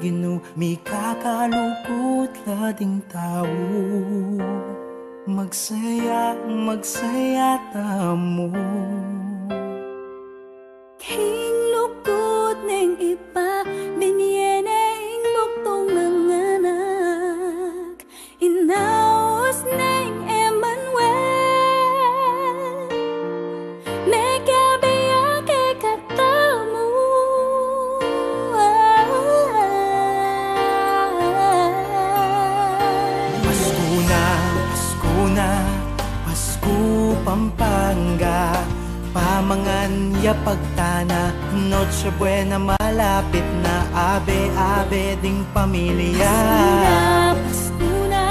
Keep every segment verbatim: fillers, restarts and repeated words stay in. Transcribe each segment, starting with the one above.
Ginu, mikakalugud la ding tau. Magsaya, magsaya tamu. King lugud neng Ibpa, binie ne ing bugtung a anak, inaus neng Emmanuel, mekiabe ya kekatamu. Pasku na, Pasku na, Pasku Pampanga, pamangan ya pagtana, Noche Buena malapit na, abe-abe ding pamilya. Pasku na, Pasku na,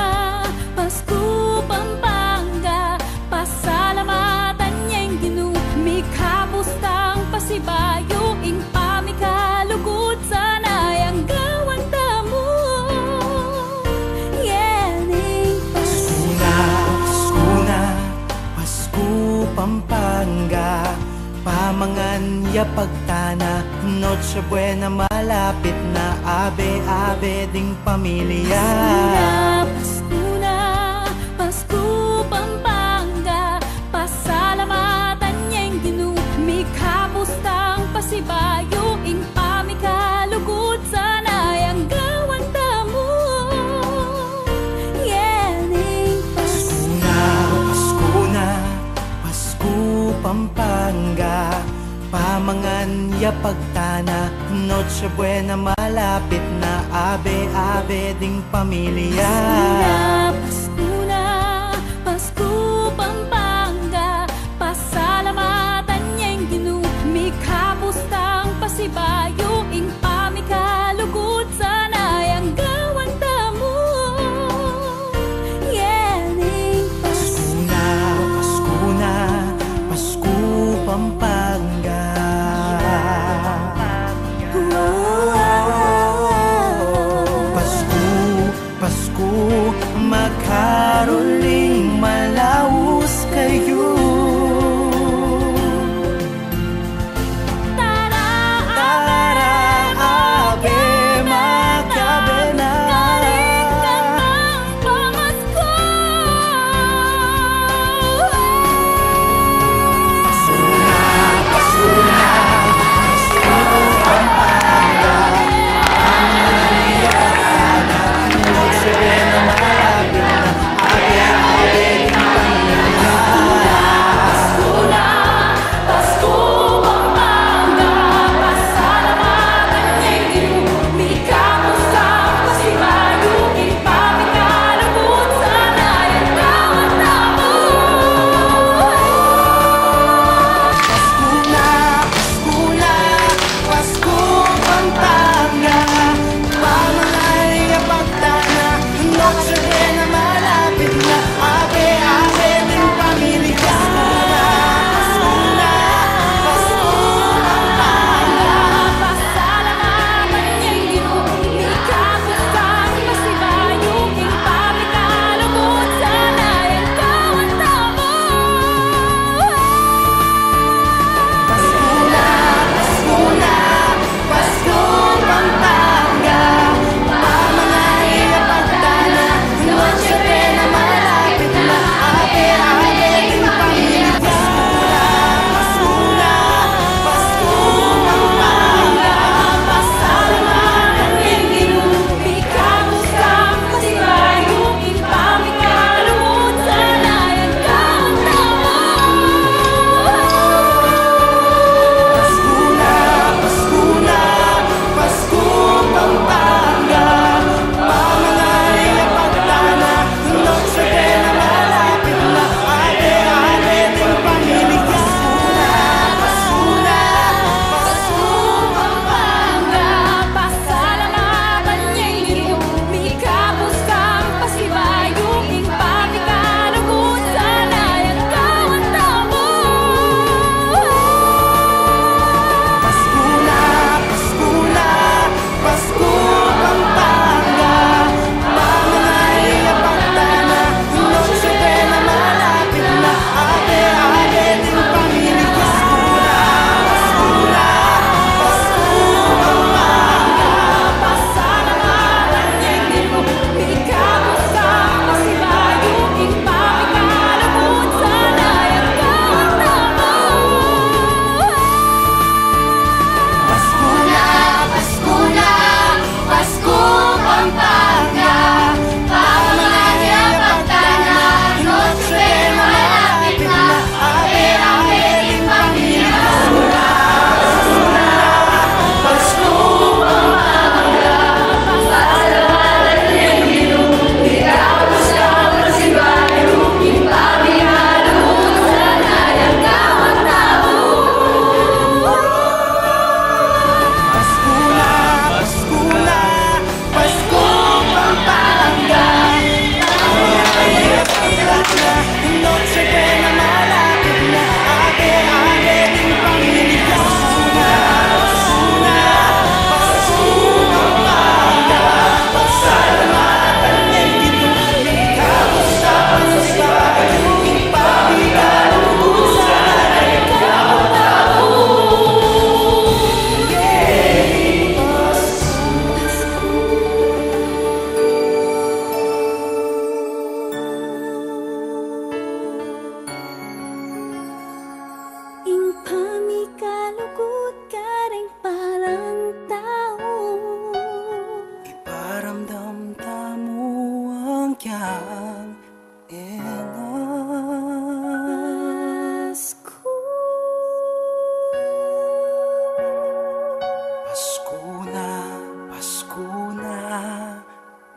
Pasku Pampanga, pasalamatan yeng Ginu, mikabus tang pasibayu, ing pamikalugud sana yang gawan tamu. Yening Pasku na, Pasku na, Pasku Pampanga, pamangan ya pagtana, Noche Buena malapit na, abe-abe ding pamilya. Pasku na, Pasku na, Pasku Pampanga, pasalamatan yeng Ginu, mikabus tang pasibayu, ing pamikalugud sana yang gawan tamu. Yening Pasku na, Pasku na, Pasku Pampanga, pamangan ya pagtana, Noche Buena malapit na, abe-abe ding pamilya. Pasku na, Pasku na, Pasku Pampanga, pasalamatan yeng Ginu, mikabus tang pasibayu, ing pamikalugud sana yang gawan tamu. Yening Pasku na, Pasku na, Pasku Pampanga. Pasku, Pasku, maka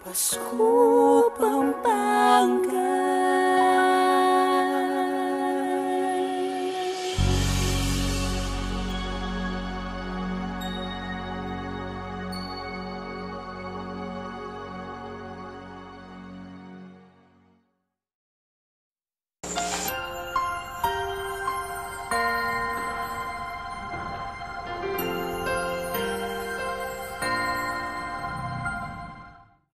Pasku.